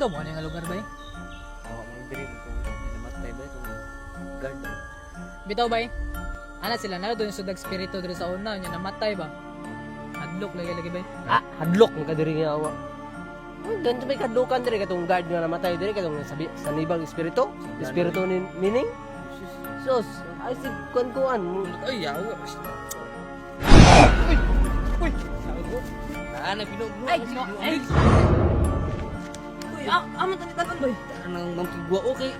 Daw mo nga lugar bay. Awa mo diri kung namatay ba itong guard. Bitaw bay. Ana sila na doon sa dag spirito diri sa una nya namatay ba. Hadlok lagi lagi bay. Ah, hadlok man ka diri nga awa. Doon may kadlukan diri katong guard nga namatay diri katong sabi sanibang espiritu. Espiritu ni nining. Sus, ay si kuan kuan. Ay, yawa. Uy, Ah, nagbinog. ay, no, ay. Uy, ah, amo tani tanon bay. Nang mamkigwa okay.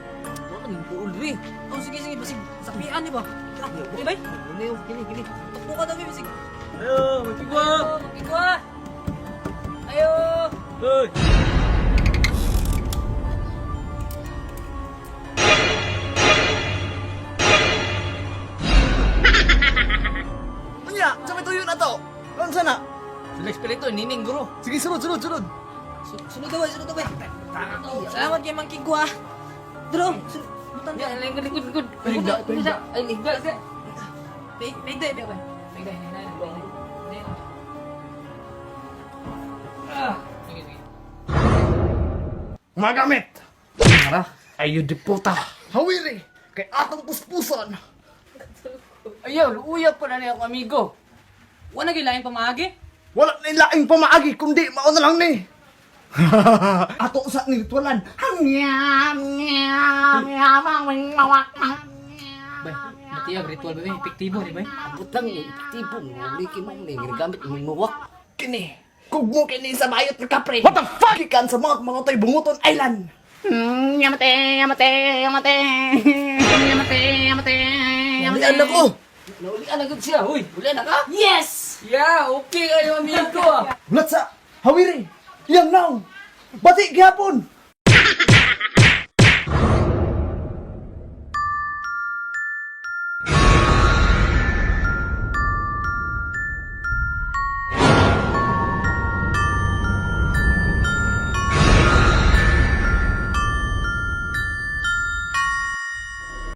Wala nang buol diri. Oh, sige sige basig sapian ni ba. Ah, di bay. Ano yung kini kini. Tukpo ka daw bay basig. Ayo, mamkigwa. Ayo, magigwa. Ayo. Hoy. Unya, sa may tuyo na to. Unsa na? Sila espiritu nining guro. Sige, sunod, sunod, sunod. Sunod daw, bay, sunod daw bay. Salamat kay Mang Kigwa. Dro, butan Ya, ka. likod likod likod. Higda, higda. Ay, higda. Pig, pig day, bay. Pig day, nay, nay, nay. Ah, sige, sige. Magamit. Tara. Ayo di puta. Hawiri kay atong puspuson. Ayaw, luuya pa na niya akong amigo. Wala gyud lain pamaagi. Wala na laing pamaagi kundi mao na lang ni. Ato sa ni ritualan. Bay, matiag ritual bay, epektibo ni bay. Butang epektibo mo liki mo ni ginagamit mo muwak. Kini. Kugmo kini sa bayot ni kapre. What the fuck? Gikan sa mga mga toy Bunguton Island. Yamate, yamate, yamate, yamate, yamate, yamate. Naulian ako. Naulian na gud siya. Uy, ulian na ka? Yes! Yeah, okay kayo amigo ah. Hulat sa hawiri. Yang naong. Bati gihapon.